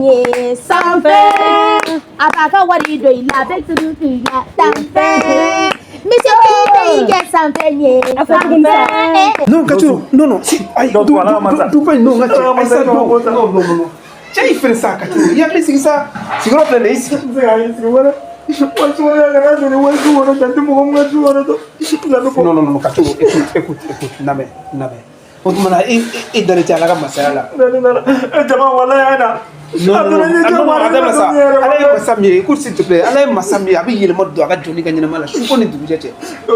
Ye sanfɛ a b'a ka wari don i la, a bɛ turu i la sanfɛ. Monsieur Keita y'i kɛ sanfɛ ye sanfɛ. Non, Kacho, non, non, si, ayi, Donc, du, voilà, du, masa. du, du, non, n ka cɛ, ayi sa, Masa, non, masa. non, non, non, cɛ y'i fɛnɛ sa, Kacho, i hakili sigi sa, sigiyɔrɔ filɛ nin ye, i sigi. N tɛ se ka hakili sigi wala. Wali kɔnɔ yan kana jɔ ni wali kɔnɔ dan tɛ mɔgɔ min ka du kɔnɔ to. Non, non, non, Kacho, écoute, écoute, écoute, namɛ, namɛ. O tuma na, e dalen tɛ Ala ka masaya la. E jama walayi a na. Non, non, non, ah, non, non, a dabila sa. Ala ye masa min ye, écoute s'il te plaît, Ala ye masa min ye, a bɛ yɛlɛma don a ka jɔnni ka ɲɛnamaya la, su ko ni dugujɛ cɛ.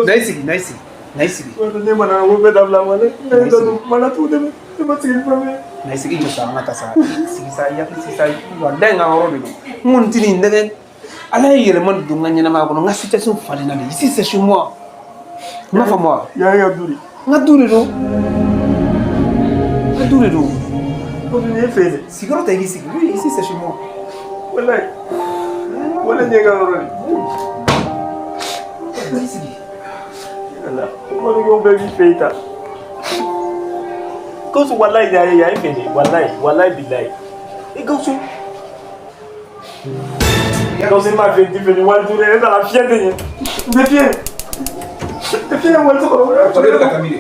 Na i sigi, na i sigi, na i sigi. Ne mana ko bɛɛ dabila walayi. Ne t'a dɔn mana tugu dɛ. Ne ma sigi ni fura ye. Na i sigi, i jɔ sa, an ka taa sa. I sigi sa, i hakili sigi sa, walayi n ka yɔrɔ de don. N kɔni tɛ nin nɛgɛ. Ala ye yɛlɛma don n ka ɲɛnamaya kɔnɔ, n ka situation falenna de. Ici, c'est chez moi. I m'a faamu wa? Yan ye ka du de. N ka du de don. N ka du de don. Ko nin ye fɛ de. Sigiyɔrɔ ta i k'i sigi. Oui, ici, c'est chez moi. Walayi. Walayi nin ye ka yɔrɔ de. Na i sigi. Wala. Malikɛw bɛɛ b'i fɛ yen ta. Gawusu walayi yan ye yan ye fɛ de. Walayi walayi bilayi. E Gawusu. Gawusu ne m'a fɛ di fɛ ni wali duuru ye ne taara fiɲɛ tɛ ɲɛ. N tɛ fiɲɛ. N tɛ fiɲɛ wali kɔnɔ.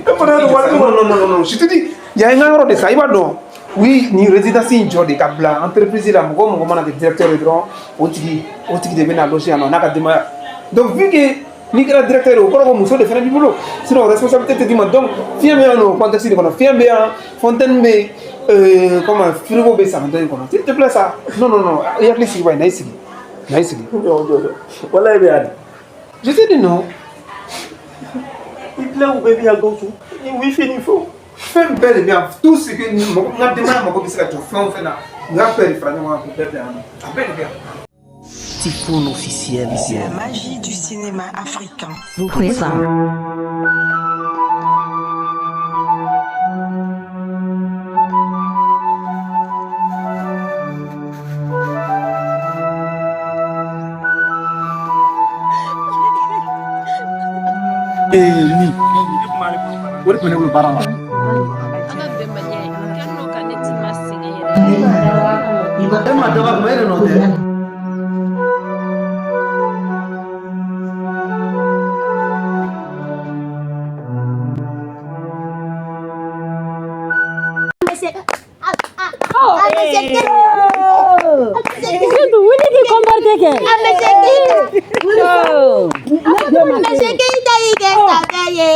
E fana ye wali Non, kɔnɔ. non, non, non, non, je te dis, yan ye n ka yɔrɔ de sa, i b'a dɔn. Oui, nin résidence in jɔ de ka bila entreprise la, mɔgɔ o mɔgɔ mana kɛ directeur ye dɔrɔn, o tigi de bɛna loger yan nɔ n'a ka denbaya. Donc vu que n'i kɛra directeur ye, o kɔrɔ ko muso de fana b'i bolo, sinon responsabilité tɛ d'i ma. Donc fiɲɛ bɛ yan nɔ, o contexte de kɔnɔ, fiɲɛ bɛ yan, fontaine bɛ yen, comment, frigo bɛ salon in kɔnɔ. S'il te plaît sa, non, non, non, i hakili sigi ba, na i sigi, na i sigi. Walayi bɛ yan de. Je te dis non. I bilaw bɛɛ bɛ yan Gawusu. Ni wifi ni fɛnw. Fɛn bɛɛ de bɛ yan, tout ce que mɔgɔ n ka denbaya mago bɛ se ka jɔ fɛn o fɛn na, u y'a bɛɛ de fara ɲɔgɔn kan k'o bɛɛ bila yan nɔ, a bɛɛ de bɛ yan. Typhoon officiel. La magie du cinéma africain. Vous présente. Ee ni o de tun bɛ ne bolo baara la. An ka bɛnbaliya ye a kɛlen don ka ne tima sɛgɛn yɛrɛ. E ma dɔ ka kuma e de nɔ tɛ. Monsieur, ah, ah, ah, monsieur Keita. Bintu, wuli k'i comporter kɛ. Ah, monsieur Keita. Monsieur Keita y'i kɛ sanfɛ ye.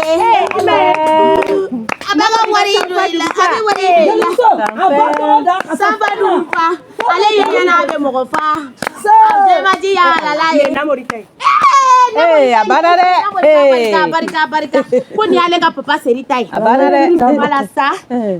A b'a ka wari don i la, a bɛ wari don i la. Sanfɛ dun fa, ale ye ɲɛna a bɛ mɔgɔ fa. A jɛmaji y'a la ye. Ee, a banna dɛ. Barika, barika, barika. Ko nin y'ale ka papa seri ta ye. A banna dɛ. Walasa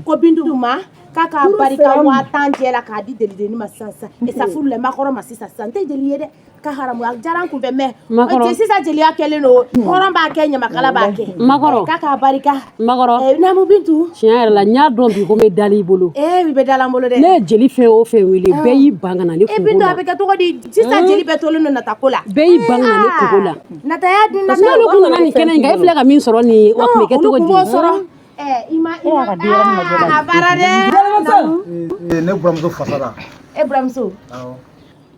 ko Bintu ma k'a ka barika 10 000 jɛ la k'a di delidenni ma sisan sisan. E safuru la makɔrɔ ma sisan sisan n tɛ jeli ye dɛ. Ka haramu a diyara n kunfɛ mɛ. Makɔrɔ. Sisan jeliya kɛlen don hɔrɔn b'a kɛ ɲamakala b'a kɛ. Makɔrɔ. K'a ka barika. Makɔrɔ. Naamu Bintu. Tiɲɛ yɛrɛ la n y'a dɔn bi ko n bɛ dali i bolo. Ee i bɛ dala n bolo dɛ. Ne ye jeli fɛn o fɛn wele bɛɛ y'i ban ka na ne E kungo Bintu la. a bɛ kɛ cogo di sisan jeli bɛɛ tolen don nata ko la. Bɛɛ y'i ban ka na ne kungo la. Nata y'a dun Parce que n'olu kun nana nin kɛnɛ in kan e filɛ ka min sɔrɔ nin ye o tun bɛ kɛ cogo olu di? kun b'o sɔrɔ. I ma i ma a baara dɛ. Ne buramuso fasa la. E buramuso. Awɔ.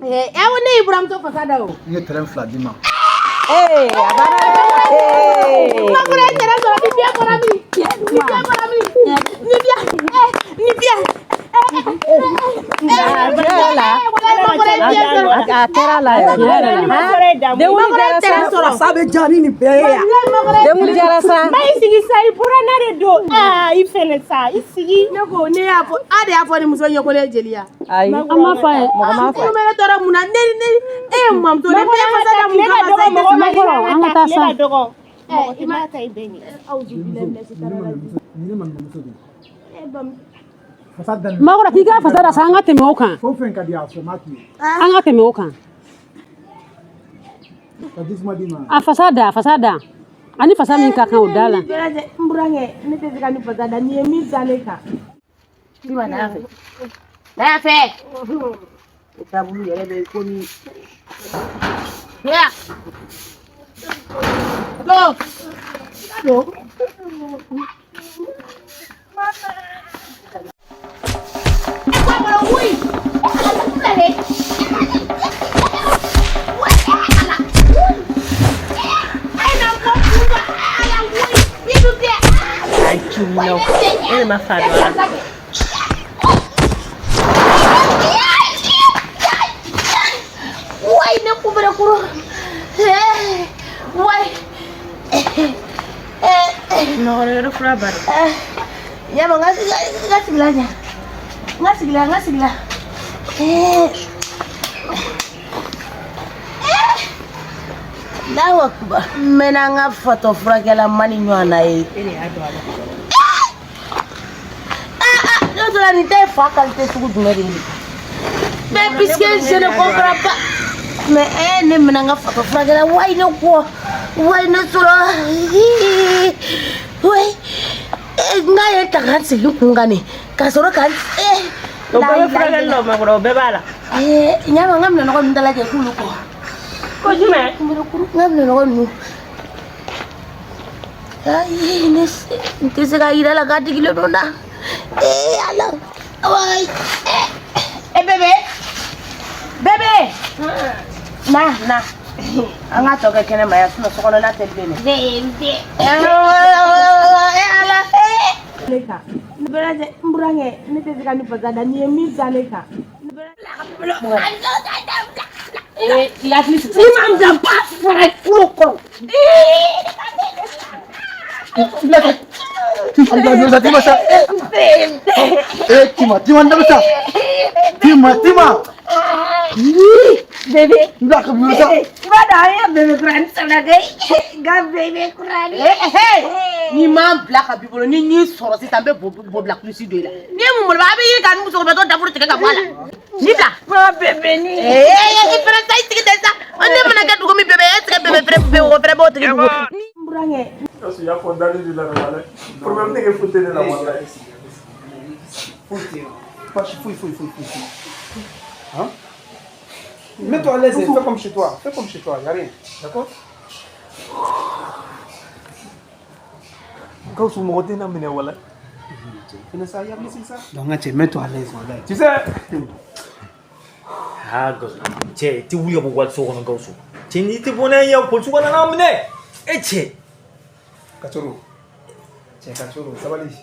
Awɔ ne y'i buramuso fasa da o. N ye tɛrɛn fila d'i ma. Ee, a banna dɛ. Ee. Makɔrɔ ye tɛrɛn sɔrɔ ni fiɲɛ bɔra min? Ni fiɲɛ bɔra min? Ni fiɲɛ ni fiɲɛ. A kɛra la. A kɛra la yɛrɛ. Tiɲɛ yɛrɛ la. Denwuli Makɔrɔ ye diyara tɛrɛn sa. sɔrɔ. Sa bɛ diya ni nin bɛɛ ye yan. Denwuli diyara sa. Ma i sigi sa i buranna de don. Aa i fɛnɛ sa i sigi. Ne ko ne y'a fɔ a de y'a fɔ ni muso in ye ko ne ye jeli ya. Ayi. An m'a fɔ a ye. Mɔgɔ m'a fɔ. Ko bɛ ne tɔɔrɔ mun na ne ne e ye mamuso ne bɛɛ fasa da mun kama sa i tɛ se Makɔrɔ an ka taa sa. I ma ta i bɛɛ ɲɛ. Aw jubilahi mina sitana rajim. Nin ne mamuso de ye. E bamuso. Fasa da nin. Makɔrɔ k'i ka fasa da sa an ka tɛmɛ o kan. Fɛn o fɛn ka di a fɔ n b'a k'i ye. An ka tɛmɛ o kan. Ka jisuma d'i ma. A fasa da a fasa da. Ani fasa min ka kan o da la. N burankɛ ne tɛ se ka nin fasa da nin ye min da ne kan. I ma n'a fɛ. N'a fɛ. O taabolo yɛrɛ bɛ komi. Ya. Don. Don. E ko a bolo wuyi. ma fa don a la. Wayi, ne kunbɛrɛ kuru. Wayi. Nɔgɔrɔ fura bari. Yaba, n ka sigila ɲa. N ka sigila, n ka sigila. Allahu akbar. N mɛnna n ka fatɔ furakɛla mani ɲɔgɔn na ye. E de y'a don a la. Ne tora nin tɛ fa qualité sugu jumɛn de ye? Mais puisque je ne comprends pas. Mais ne mɛnna n ka fatɔ furakɛla wayi ne kɔ. Wayi ne sɔrɔ. Wayi. N k'a ye ta ka n sigi kun kan nin. Ka sɔrɔ ka O bɛɛ bɛ furakɛli la o ma kɔrɔ, o bɛɛ b'a la. Ɲama, n ka minɛnɔgɔ ninnu dalajɛ k'olu kɔ. Ko jumɛn? N ka minɛnɔgɔ ninnu. Ayi, ne n tɛ se k'a yira la k'a digilen don n na. Ala. Wayi. Bébé. Bébé. Na, na. An ka tɔ kɛ kɛnɛma yan, sinon sokɔnɔna tɛ bilen dɛ. Bébé. Ala. Ne kan. N burankɛ, ne tɛ se ka nin fasa da, n'i ye min da ne kan. I hakili sigi. N'i ma n bila, n b'a fara i tulo kɔrɔ. Tima sa. Eh, Tima, Tima, ndame sa. Tima, Tima. Bébé. Nda ka biyo sa. I b'a dɔn an ye bébé kurani sɔrɔ koyi. N ka bébé kurani. N'i ma n bila ka b'i bolo, ni n y'i sɔrɔ sisan, n bɛ bo bila kulusi don i la. N'i ye mun bolo, a bɛ yiri ka ni musokɔrɔbatɔ dafuru tigɛ ka bɔ a la. N'i bila. Ma bébé ni. I fɛnɛ sa, i sigi ten sa. Ne mana kɛ dugu min bébé, est ce que bébé fɛnɛ o fɛnɛ b'o tigi dugu. N burankɛ. Gawusu y'a fɔ dali de la walayi. Problème tɛ kɛ foyi tɛ ne la walayi. Foyi tɛ yen. Foyi foyi foyi foyi foyi. Hein? Mets-toi à l'aise, fais comme chez toi. Fais comme chez toi, y a rien. D'accord? Gawusu mɔgɔ tɛ na minɛ walayi. Fais ça, y a ça. Donc, tu mets-toi à l'aise, walayi. Tu sais. Ah, Gawusu, cɛ i tɛ wuli ka bɔ waliso kɔnɔ Gawusu. Cɛ n'i tɛ bɔ n'a ye yan, polisiw ka na n'an minɛ. E cɛ. Kachoro. Tiens, Kachoro, sabali.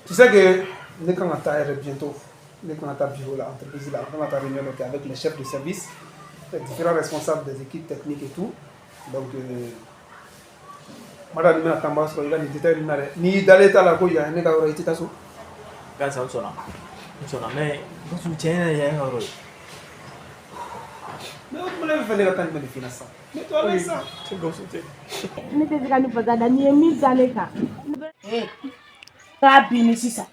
Tu sais que ne kan ka taa yɛrɛ bientôt. Ne kan ka taa bureau la, entreprise la, an kan ka taa réunion dɔ kɛ avec les chefs de service, les différents responsables des équipes techniques et tout. Donc, madame, n bɛna taa n b'a sɔrɔ i ka nin détail ninnu na dɛ. N'i dalen t'a la ko yan ye ne ka yɔrɔ ye, i tɛ taa so. Gansa n sɔnna. N sɔnna mais Gawusu tiɲɛ yɛrɛ yan ye ka yɔrɔ ye. Mais o tuma ne bɛ fɛ ne ka taa nin de f'i ɲɛna sisan. Mets-toi à l'aise sa. Cɛ Gawusu cɛ. Ne tɛ se ka nin fasa da, n'i ye min da ne kan. K'a bin sisan.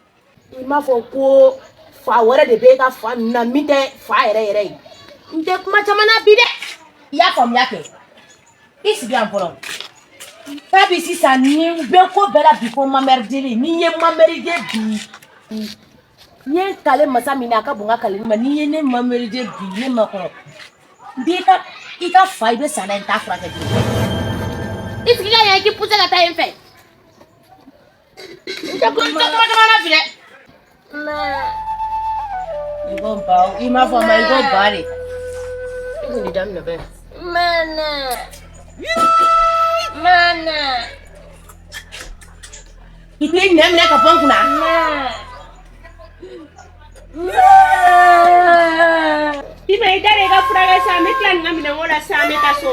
I m'a fɔ ko fa wɛrɛ de b'e ka fa ninnu na min tɛ fa yɛrɛ yɛrɛ ye. N tɛ kuma caman na bi dɛ. I y'a faamuya kɛ. I sigi yan fɔlɔ. Kabi sisan ni bɛ ko bɛɛ la bi ko mamɛrideli, n'i ye mamɛriden bi, n ye kale masa min na a ka bon n ka kale ma, n'i ye ne mamɛriden bi ne ma kɔrɔ, n b'i ka i ka fa i bɛ sa n'a ye n t'a furakɛ bilen. I sigi ka yan i k'i poussé ka taa yen fɛ. N tɛ kuma caman na bi dɛ. I ko ba, i m'a fɔ ma i ko ba de. I kun t'i daminɛ bɛɛ. Mana. Mana. I t'i nɛn minɛ ka bɔ n kunna. Tima i da de i ka furakɛ sa, n bɛ tila nin ka minɛnko la sisan, an bɛ taa so.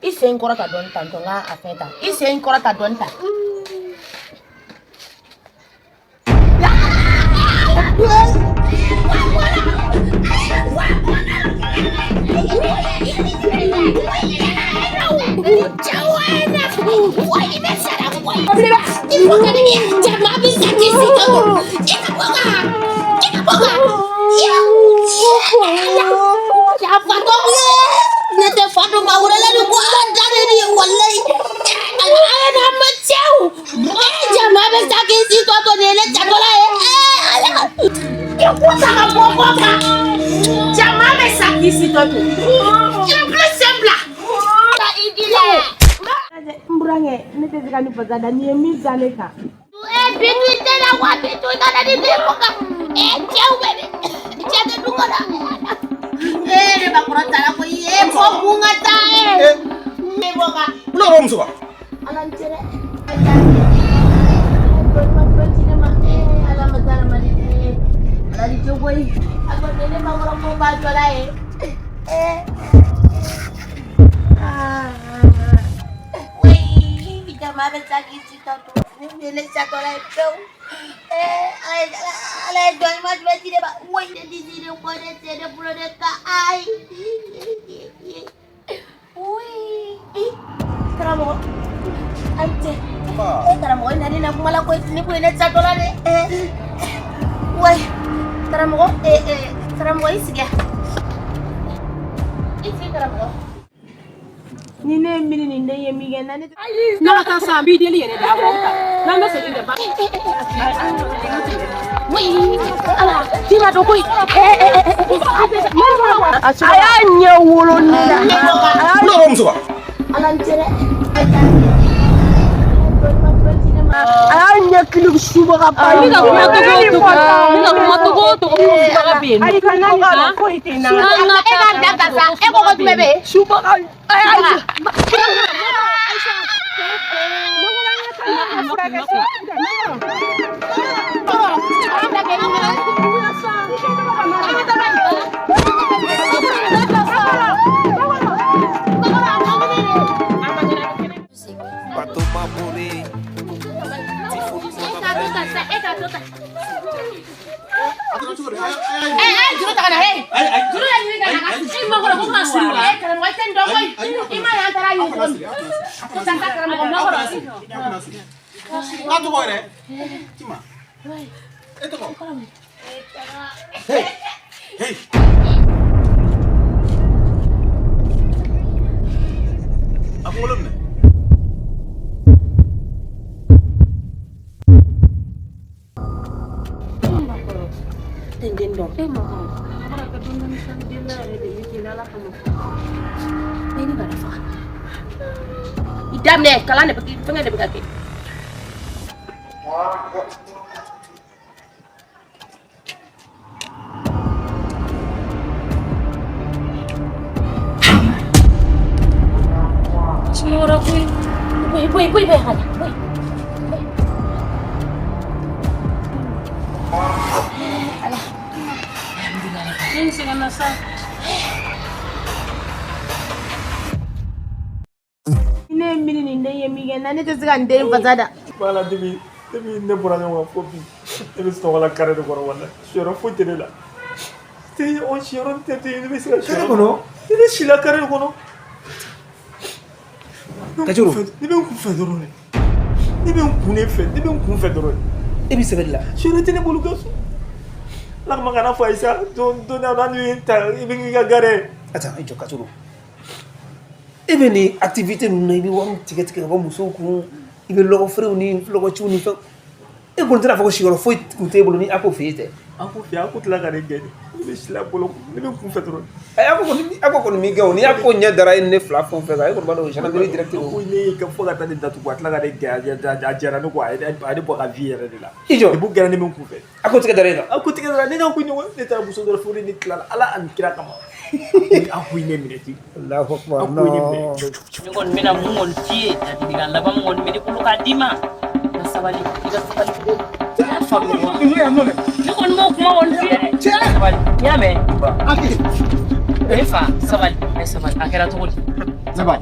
I sen kɔrɔta dɔɔni tan tɔ n ka a fɛn ta. I sen kɔrɔta dɔɔni tan. Ne tɛ fa dɔn maa wɛrɛ la ni ko ala da de ye walayi. Ala n'a ma cɛw. Jama bɛ sa k'i si tɔ to nin ye ne jatɔla ye. Ala. I ko ta ka bɔ kɔ kan. Jama bɛ sa k'i si tɔ to. I bɛ sen bila. I di la. N burankɛ, ne tɛ se ka nin fasa da, n'i ye min da ne kan. Bintu i tɛ na wa Bintu i ka na ni min fɔ kan. Cɛw bɛ cɛ tɛ du kɔnɔ. Ne ba kɔrɔ taara koyi. Fɔ kun ka taa. Ne bɔ kan. Ne ka bɔ muso kan. Ala k'i si tɔ to. Nin kun ye ne satɔla ye pewu. Ala ye jɔn ɲuman jumɛn ci ne ma? Woyi, ne disi ne kɔ, ne sen, ne bolo, ne ka, ayi. Woyi. Karamɔgɔ, a ni ce. Karamɔgɔ, i nana na kuma la koyi, nin kun ye ne satɔla de. Wayi, karamɔgɔ, karamɔgɔ, i sigi yan. I sigi, karamɔgɔ. Ni ne ye miiri nin den ye min kɛ na ne. N'a ka taa sa, n b'i deli yɛrɛ de, awɔ, n'an bɛ segin de ba. Ala, tima dɔn koyi. A y'a ɲɛ wolo ne la. Ne ko muso. Ala n cɛ dɛ. A y'a ɲɛ kili subaga ba. N bɛ ka kuma togo o togo, n bɛ ka kuma togo o togo, ko subaga bɛ yen nɔ. Ayi, kana nin foyi tɛ n na. E k'a bila ka sa, e ko ko jumɛn bɛ yen? Subaga. A y'a ɲɛ. Bato mabore. E k'a to tan. Juru ta ka na, he. Juru la ɲini ka na. E ma kɔrɔ ko ka siri wa? Karamɔgɔ, i tɛ nin dɔn koyi. I ma ye an taara ɲini cogo min. To tan sa, karamɔgɔ, ma kɔrɔ. A tɔgɔ yɛrɛ? Tima. E tɔgɔ? Hey. Hey. A kunkolo minɛ. Tɛ den dɔn. E ma kɔrɔ. A ka dɔɔnin sani den na yɛrɛ de bɛ k'i la, Ala kama. E ni bana faga. I daminɛ kalan de bɛ fɛngɛ de bɛ ka kɛ. Sunɔgɔra koyi. Boyi boyi boyi boyi ka taa boyi. Ne ni sɛgɛnna sa. Ne ye miiri nin den ye min kɛ na, ne tɛ se ka nin den fasa da. Voilà, depuis ne bɔra ɲɔgɔn kan fo bi, ne bɛ sunɔgɔ la carré de kɔnɔ, walahi siyɔrɔ foyi tɛ ne la. Tɛ o siyɔrɔ tɛ ne bɛ se ka Carré kɔnɔ? Ne bɛ si la carré de kɔnɔ. Kajuru. Ne bɛ n kun fɛ dɔrɔn de. Ne bɛ n kun de fɛ, ne bɛ n kun fɛ dɔrɔn de. E bɛ sɛbɛn de la. Siyɔrɔ tɛ ne bolo Gawusu. Ala kama kana fɔ Ayisa, don don n'a ye n ta, i bɛ k'i ka gare. Attends, i jɔ Kajuru. E bɛ nin activité ninnu na, i bɛ wariw tigɛ tigɛ ka bɔ musow kun, i bɛ lɔgɔ feerew ni lɔgɔciw ni fɛn. E kɔni tɛna fɔ ko siyɔrɔ foyi tun t'e bolo ni a ko fɛ yen tɛ. A ko fɛ, a ko tila ka ne gɛn de. Ne bɛ si la bolo, ne bɛ n kun fɛ dɔrɔn. A ko kɔni m'i gɛn o, n'i y'a ko ɲɛ dara e ni ne fila fɛn o fɛn kan, e kɔni b'a dɔn o gendarmerie direct A ko ne ye fo ka taa ne datugu, a tila ka ne gɛn, a jɛra ne kɔ, a ye ne bɔ a ka vie yɛrɛ de la. I jɔ. Debu kɛra ne bɛ n kun fɛ. A ko tigɛ dara e kan. A ko tigɛ dara ne n'a ko ɲɔgɔn, ne taara muso dɔ la fo ne tilala Ala ani kira kama. A ko ne minɛ ten. Allahu akbar. A ko ne minɛ. Ne kɔni bɛna mun kɔni f'i ye, ladilikan laban min kɔni bɛ ne bolo k'a d'i ma. I ka sabali, i ka sabali. I y'a faamu wa? Ne kɔni b'o kuma kɔni f'i ye dɛ. Sabali, i y'a mɛn? Ne fa, sabali, a ye sabali. A kɛra cogo di? Ne ba,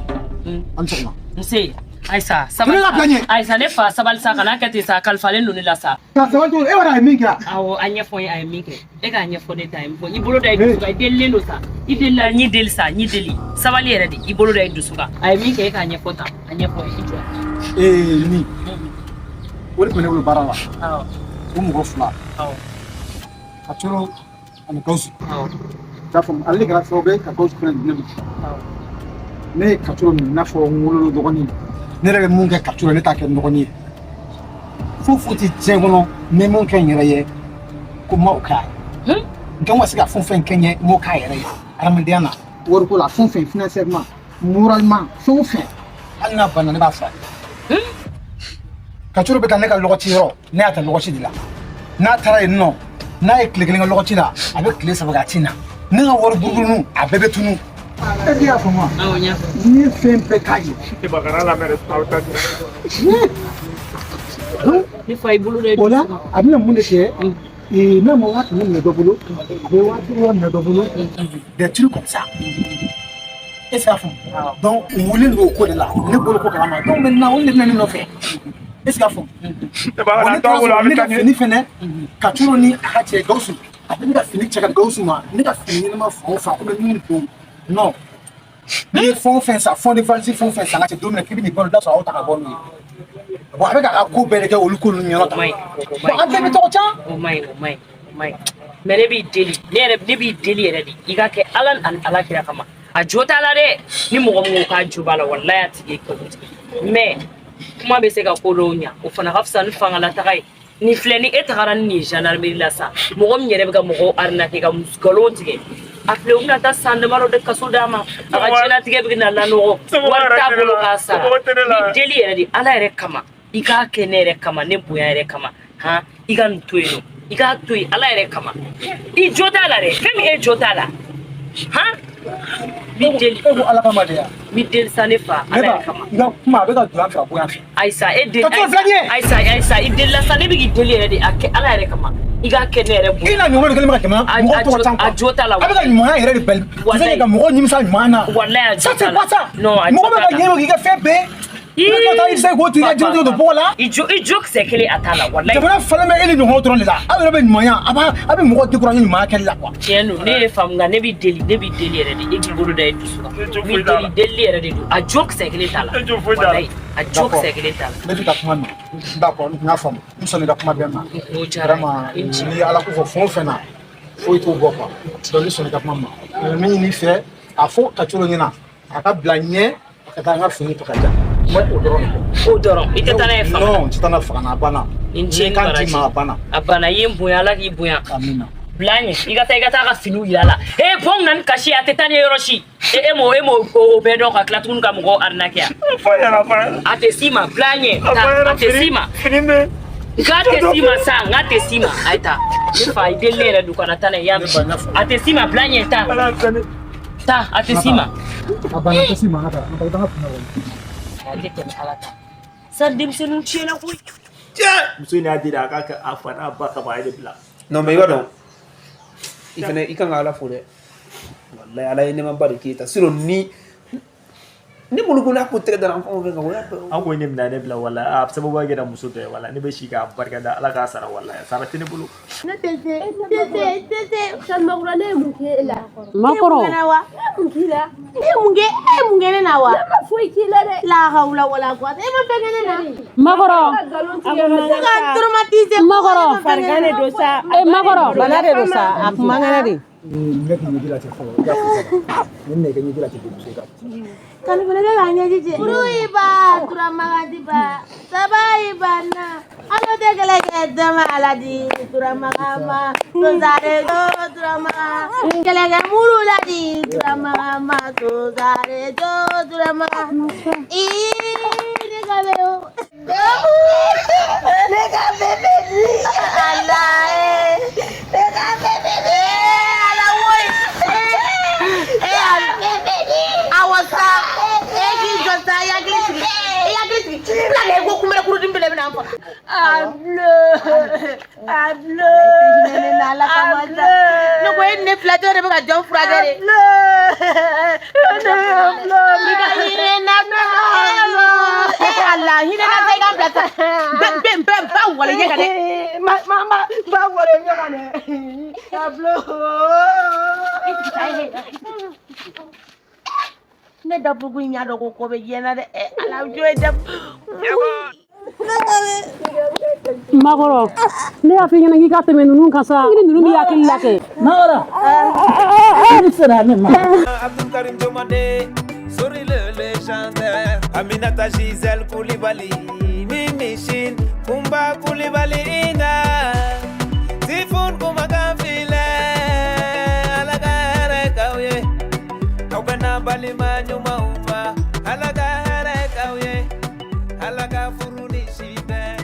an ni sɔgɔma. Nse, Ayisa, sabali. Ne ka bila ɲɛ. Ayisa, ne fa, sabali sa, kana kɛ ten sa, a kalifalen don ne la sa. Ka sabali cogo di? E b'a dɔn a ye min kɛ wa? Awɔ, a ɲɛfɔ n ye a ye min kɛ. E k'a ɲɛfɔ ne ta ye min fɔ. I bolo da i dusu kan, i delilen don sa. I delila, n y'i deli sa, n y'i deli. Sabali yɛrɛ de, i bolo da i dusu kan. A ye min kɛ, e k'a ɲɛfɔ tan. A ɲɛfɔ i jɔ. Ee, nin. O de tun bɛ ne bolo baara la. Awɔ. O mɔgɔ fila. Awɔ. Ka Coro ani Gawusu. Awɔ. I y'a faamu, ale de kɛra sababu ye ka Gawusu fana di ne ma. Awɔ. Ne ye Kacoro minɛ i n'a fɔ n wolola dɔgɔnin. Ne yɛrɛ bɛ mun kɛ Kacoro, ne t'a kɛ n dɔgɔnin ye. Foyi foyi tɛ diɲɛ kɔnɔ n bɛ mun kɛ n yɛrɛ ye ko n ma o kɛ a ye. N kan ka se ka fɛn o fɛn kɛ n ye, n m'o k'a yɛrɛ ye adamadenya na, wariko la, fɛn o fɛn, financièrement, moralement, fɛn o fɛn, hali n'a banna, ne b'a furakɛ. Kacoro bɛ taa ne ka lɔgɔci yɔrɔ, ne y'a ta lɔgɔci de la. N'a taara yen nɔ, n'a ye tile kelen kɛ lɔgɔci la, a bɛ tile 3 kɛ, a ti na. Ne ka wari buruburu a bɛɛ bɛ tunu. Est-ce que i y'a faamu wa? Awɔ, n y'a faamu. N ye fɛn bɛɛ k'a ye. E ba kana lamɛn dɛ, aw ta Ne fa, i bolo da i O la dusu kan. A bɛna mun de kɛ? N'a ma 500 minɛ dɔ bolo, a bɛ 50 minɛ dɔ bolo, des trucs comme ça. Est-ce que y'a faamu? Donc u wulilen don o ko de la, ne bolo ko kalama. Donc maintenant olu de bɛ na ne nɔfɛ. Est-ce que y'a faamu? Bon, ne taara sɔrɔ ne ka fini fɛnɛ Katuro ni a ka cɛ Gawusu, a bɛ ne ka fini cɛ ka di Gawusu ma. Ne ka fini ɲɛnama fan o fan ko bɛ min don, non, n'i ye fɛn o fɛn san, fond de valise, fɛn o fɛn san, ka cɛ don min na k'i bɛ nin bɔ, i bɛ t'a sɔrɔ aw ta ka bɔ n'o ye. Bon, a bɛ k'a ka ko bɛɛ de kɛ olu ko ninnu ɲɛna tan. O man ɲi, o man Bon, an bɛɛ bɛ tɔgɔ ca. ɲi, o man ɲi, o man ɲi, o man ɲi. Mais ne b'i deli, ne yɛrɛ, ne b'i deli yɛrɛ de, i ka kɛ Ala ani Ala kira kama. A jo t'a la dɛ. Ni mɔgɔ min ko k'a jo b'a la, walayi a tigi ye nkalon tigɛ. Mais kuma bɛ se ka ko dɔw ɲa, o fana ka fisa ni fangalataga ye. Nin filɛ, ni e tagara ni nin ye gendarmerie la sa, mɔgɔ min yɛrɛ bɛ ka mɔgɔw arnaquer ka nkalon tigɛ, a filɛ, u bɛna taa san damadɔ de kaso d'a ma, a ka diɲɛlatigɛ bɛ na lanɔgɔ, wari t'a bolo k'a sara. Ni deli yɛrɛ de, Ala yɛrɛ kama, i k'a kɛ ne yɛrɛ kama, ne bonya yɛrɛ kama, han, i ka nin to yen nɔ, i k'a to yen Ala yɛrɛ kama. I jo t'a la dɛ, fɛn min e jo t'a la, han, n b'i deli. E ko Ala kama de ya? N b'i deli sa, ne fa, Ne Ala ba, yɛrɛ kama. i ka kuma a bɛ ka don an fɛ, a bɔ yan fɛ. Ayisa, e deli. Ka t'o filɛ nin ye. Ayisa, Ayisa, i delila sa, ne bɛ k'i deli yɛrɛ de, a kɛ Ala yɛrɛ kama, i k'a kɛ ne yɛrɛ bonya. I n'a ɲɔgɔn de kɛlen bɛ ka tɛmɛ mɔgɔw tɔgɔ can quoi. A jo t'a la. A bɛ ka ɲumanya yɛrɛ de bali. Walayi. Ka mɔgɔw nimisa ɲuman na. Walayi, a jo Ça t'a c'est la. quoi ça? Non, a jo Mɔgɔ bɛ t'a ka la. ɲɛ k'i ka fɛn bɛɛ. I bɛ tila ka taa i se k'o tigi ka jiri don bɔgɔ la. I jo kisɛ kelen a t'a la, walayi. Jamana falen bɛ e ni ɲɔgɔnw dɔrɔn de la. Aw yɛrɛ bɛ ɲumanya, a b'a a bɛ mɔgɔw décourager ɲumanya kɛli la quoi. Tiɲɛ don, ne ye faamu, nka ne b'i deli, ne b'i deli yɛrɛ de, e k'i bolo da i dusu kan. N b'i deli, delili yɛrɛ de don, a jo kisɛ kelen t'a la. Walayi, a jo kisɛ kelen t'a la. Ne bɛ ka kuma mɛn. D'accord, n y'a faamu. N sɔnna i ka kuma bɛɛ ma. O diyara n Vraiment, ye. n'i ye Ala ko fɔ fɛn o fɛn na, foyi t'o bɔ quoi. Donc ne sɔnna i ka kuma ma. Mais min ɲini fɛ, a fɔ Kacoro ɲɛna, a ka bila ɲɛ, a ka taa n ka fini ta ka di yan. N bɛ o dɔrɔn de kɔ. O dɔrɔn, i tɛ taa n'a ye fanga la? Non, n tɛ taa n'a ye fanga na, a banna. Ni n ce N ye kan d'i ma, a banna. A banna, i ye n bonya, Ala k'i bonya. Amina. Bila ɲɛ, i ka taa, i ka taa ka finiw yira la. E bɔn na ni kasi ye, a tɛ taa ni yɔrɔ si. E m'o o bɛɛ dɔn ka tila tuguni ka mɔgɔw arnaquer yan. A tɛ s'i ma, bila ɲɛ, taa, a tɛ s'i ma. N k'a tɛ s'i ma sa, n k'a tɛ s'i ma. A ye taa. Ne fa, i delilen yɛrɛ don, kana taa n'a ye, i y'a mɛn. A tɛ s'i ma, bila ɲɛ, taa. Taa, a tɛ s'i ma. A banna, a tɛ s'i ma, an ka taa. An ka taa, i ka n ka fini wari. A tɛ tɛmɛ Ala ta. Sa denmisɛnninw tiɲɛna koyi. Muso in y'a di a k'a kɛ a fa n'a ba kama, a ye de bila. Non, mais i b'a dɔn, i fɛnɛ i kan ka Ala fo dɛ. Walayi, Ala ye nɛɛmaba de k'e ta. Sinon ni ne bolo ko n'a ko tɛgɛ dara an fɛn o fɛn kan, o y'a bɛɛ. An ko ne minɛ ne bila, wala a sababu kɛra muso dɔ ye, wala ne bɛ si k'a barika da Ala k'a sara, wala sara tɛ ne bolo. Ne tɛ se, n tɛ se, n tɛ se. Salimakura, ne ye mun k'e la? Makɔrɔ. E ye mun kɛ ne na wa? E ye mun k'i la? E ye mun kɛ? E ye mun kɛ ne na wa? Ne ma foyi k'i la dɛ. La hawla wala quwwata. E ma fɛn kɛ ne na. Makɔrɔ. Ne ka traumatiser. Makɔrɔ. Farigan de don sa. E Makɔrɔ. Bana de don sa, a kun man kɛnɛ de. Ne k'i ɲɛji la cɛ fɔlɔ, i ka fo saba. Ne minɛ i ka ɲɛji la cɛ muso ka. Kanu fana kɛ k'a ɲɛji cɛ. Furu iba turamagadiba saba iba na. Alo tɛ kɛlɛ kɛ dama ala di turamagama. Tosare to turamaga. Kɛlɛkɛ muru la di turamagama. Tosare to turamaga. Ii ne ka bɛ o. Ne ka bébé di. Ala ye. Ne ka bébé di. Ala woyi. Eh ala. Awɔ sa. E k'i jɔ sa, i hakili sigi. I hakili sigi. Bila kɛ ko kunbɛrɛ kurudimi bɛɛ bɛna n faga. A bleu. A bleu. Ne n'Ala kama sa. Ne ko e ni ne filatɔ de bɛ ka jɔn furakɛ de. I ka hinɛ na sa. Eh Ala, hinɛ na sa, i ka n bila sa. Bɛɛ bɛɛ bɛɛ ba wale ɲɛ kan dɛ. Ma ma ma ba wale ɲɛ kan dɛ. A bleu. Ne dabugu in y'a dɔn ko ko bɛ diɲɛ na dɛ. Eh Ala, jɔ ye dabu. Makɔrɔ, ne y'a f'i ɲɛna k'i ka tɛmɛ ninnu kan sa. I ni ninnu b'i hakili la kɛ. Makɔrɔ, i sera ne ma. Abdul Karim Diomandé, Souris le légendaire, Aminata Gisèle Koulibaly, Mimi Shin, Kumba Koulibaly Ina, Tifun Kumakan File, Ala ka hɛrɛ k'aw ye, aw bɛna balima ɲumanw ma, Ala ka hɛrɛ k'aw ye, Ala ka furu ni si bɛn,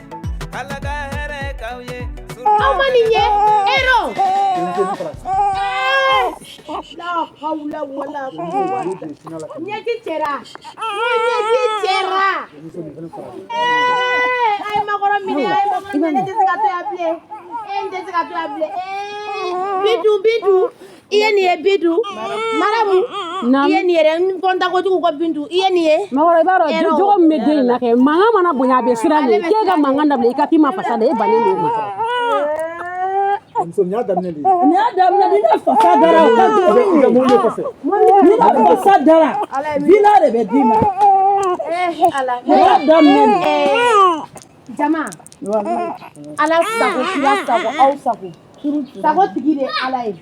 Ala ka hɛrɛ k'aw ye. Aw ma nin ye ero. La hawla wala quwwata. Ɲɛji cɛra. Ɲɛji cɛra. Eh, a ye makɔrɔ minɛ, a ye makɔrɔ minɛ, ne tɛ se ka to yan bilen. Eh, n tɛ se ka to yan bilen. Eh, Bintu, Bintu, I ye nin ye Bintu, Maramu, i ye nin ye dɛ, n kɔntan kojugu ko Bintu, i ye nin ye. Makɔrɔ, i b'a dɔn Hɛrɛ o. Jogo min bɛ den in na kɛ, mankan mana bonya, a bɛ siran de. K'e ka mankan dabila, i ka t'i ma fasa da, e bannen don o ma. Muso, nin y'a daminɛ de ye. Nin y'a daminɛ, ni ne fasa dara, o ka jugu. I ka mobili kɔfɛ. Ni ne fasa dara, villa de bɛ d'i ma. Ala. Nin y'a daminɛ de. Jama, Ala sago, kira sago, aw sago. Sago tigi de ye Ala ye.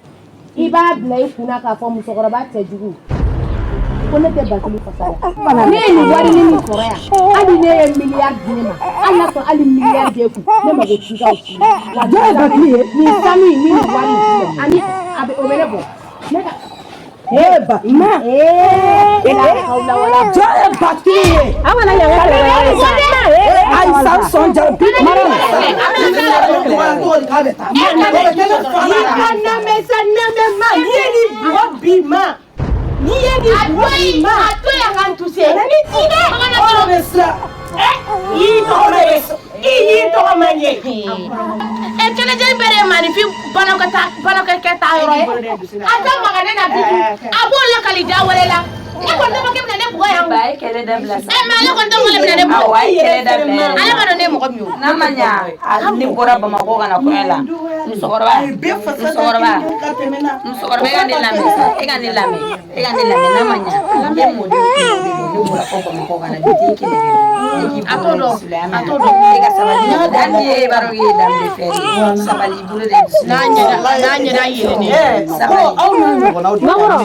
I b'a bila i kunna k'a fɔ musokɔrɔba cɛjugu ko ne tɛ Batuli fasa la. Ne ye nin wari ni min sɔrɔ yan, hali ne ye miliyari di ne ma, hali n'a sɔrɔ hali miliyari b'e kun, ne mago t'i ka o si la. Wa Jɔn ye Batuli ye? Nin sanu in ni nin wari in, ani a bɛ o bɛ ne bɔ. Ne ka Ee Batuli. Ma. Ee la hawla wala. Jɔn ye Batuli ye? An kana yan ka kɛlɛ ye sa. Ayi, san sɔn ja bi. Maramu. I ka namɛ sa, namɛ ma, n'i ye nin bugɔ bi ma, n'i ye nin bugɔ bi ma. A to yan ka n tuse. Ni ti dɛ. O de bɛ siran. I tɔgɔ ma ɲɛ. I y'i tɔgɔ ma ɲɛ. Ɛ, kɛnɛjɛ bɛɛ de ye maaninfin banakɔta banakɔkɛ taa yɔrɔ ye. A tɛ maga ne na Bintu. A b'o lakali da wɛrɛ la. Ne kɔni tɛ fɔ k'e bɛna ne bugɔ yan. Ba ye kɛlɛ dabila sa. Ɛ, mais ale kɔni tɛ fɔ k'ale bɛna ne bugɔ. Awɔ, a ye kɛlɛ dabila yɛrɛ. Ale b'a dɔn ne ye mɔgɔ min ye o. N'a ma ɲa, a ne bɔra Bamakɔ ka na kɔɲɔ la. Musokɔrɔba, musokɔrɔba, musokɔrɔba, e ka ne lamɛn sa, e ka ne lamɛn, e ka ne lamɛn. N'a ma ɲa, ne mɔdenw kelen de don, ne bɔra fɔ Bamakɔ ka na bi den kelen kɛ. E k'i A t'o bolo dɔn. dusu la, A t'o dɔn. E ka sabali. Hali ni e b'a dɔn k'i ye danbe fɛ de, sabali, i bolo de dusu la. N'a ɲɛda n'a ɲɛda yɛlɛnnen. Sabali. Aw n'a ɲɔgɔnnaw de. Makɔrɔ.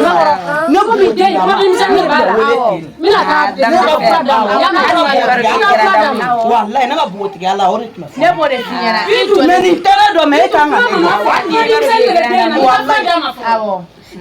Makɔrɔ. Ne ko bi den in problème misɛnnin de b'a la. N bɛna taa Danbe fɛ. fura d'a ma. Y'a mɛn, Hali ni e b'a dɔn k'i kɛra damu ye. Walayi, ne ka npogotigiya la, o de tun bɛ fɔ. Ne b'o de f'i ɲɛna. Mais nin tɛ ne dɔn, mais e kan ka ne dɔn. Hali ni e b'a dɔn k'i kɛra damu ye. Fura d'a ma fɔlɔ. Awɔ. A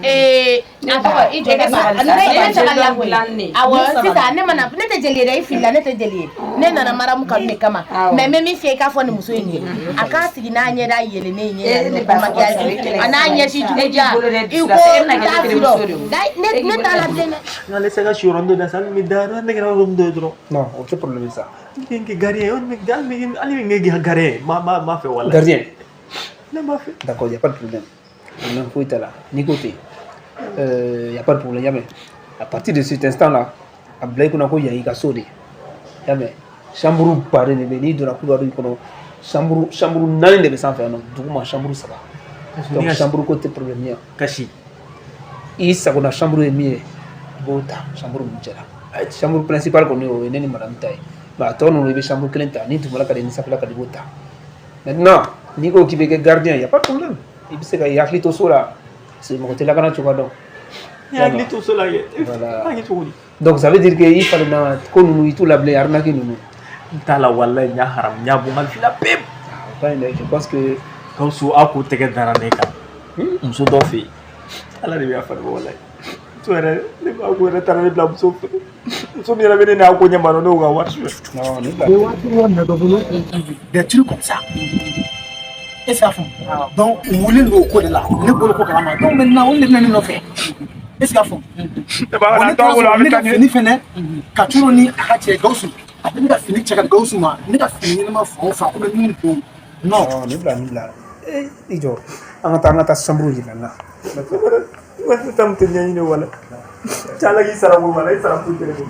tɔgɔ, i jɔ, ne ba, ne ne sabali la koyi. Awɔ, sisan ne mana, ne tɛ jeli ye dɛ, i filila, ne tɛ jeli ye. Ne nana Maramu kanu de kama. Mais n bɛ min f'i ye, i k'a fɔ nin muso in ye. A k'a sigi n'a ɲɛda yɛlɛnnen ye Eh, ne yan ba nɔ, maquillage a n'a ɲɛsi jugu ja. E k'i bolo dɛ I dusu ko la, e bɛna n kɛ t'a ne fi terimuso de dɔn. ye o. Ne ne t'a la bilen dɛ. N'ale se ka siyɔrɔ dɔ da sa, hali ni da ne kɛra yɔrɔ min dɔ ye dɔrɔn. Non, o tɛ problème ye sa. N kɛ gardien, hali ni kɛ gardien, ma fɛ walayi. Gardien. Ne ma fɛ. D'accord, il n'y a pas de problème. Problème foyi t'a la. N'i ko ten, y a pas de problème, y'a mɛn. À partir de cet instant là, a bila i kunna ko yan y'i ka so de ye. Y'a mɛn. Chambre baden de bɛ yen, n'i donna couloir in kɔnɔ, chambre naani de bɛ sanfɛ yan nɔ, duguma chambre saba. Donc chambre ko tɛ problème ye. Kasi. I sagona chambre ye min ye, i b'o ta chambre ninnu cɛ la. Chambre principale kɔni, o ye ne ni madame ta ye. Mais a tɔ ninnu, i bɛ chambre kelen ta, ni dugumala ka di, ni sanfɛla ka di, i b'o ta. Maintenant, n'i ko k'i bɛ kɛ gardien, y a pas de problème. I bɛ se ka i hakili to so la, parce que mɔgɔ tɛ lakana cogoya dɔn. Ne hakili to so la kɛ. Voilà. B'a kɛ cogo di? Donc ça veut dire que i falenna ko ninnu, i t'u la bilen, arnaque ninnu. N t'a la walayi, n y'a haram, n y'a bɔ n ka vie la pewu. O ka ɲi dɛ, je pense que Gawusu, aw ko tɛgɛ dara ne kan. Muso dɔ fɛ yen. Ala de bɛ yafa ne ma walayi. Muso yɛrɛ, ne b'a ko yɛrɛ taara ne bila muso fɛ. Muso min yɛrɛ bɛ ne n'a ko ɲɛ ma dɔn, ne y'o ka wari suɲɛ. Non, ni Bɛ waati wari minɛ dɔ bolo, des trucs comme ça. Est ce que y'a faamu? Donc u wulilen don o ko de la, ne bolo ko kalama. Donc maintenant, olu de bɛ na ne nɔfɛ. Est ce que y'a faamu? Ne b'a Bon, ne ka taa bolo, a ne bɛ ka taa ɲɛ. fini fɛnɛ ka turo ni a ka cɛ Gawusu, a bɛ ne ka fini cɛ ka di Gawusu ma, ne ka fini ɲɛnama fan o fan ko bɛ min don. Non. Non, nin bila, nin bila. Eh, i jɔ. An ka taa chambre yira n na. Ne ta mun tɛ ɲɛɲini walayi. Cɛ, Ala k'i sara ko walayi, i sara foyi tɛ ne bolo.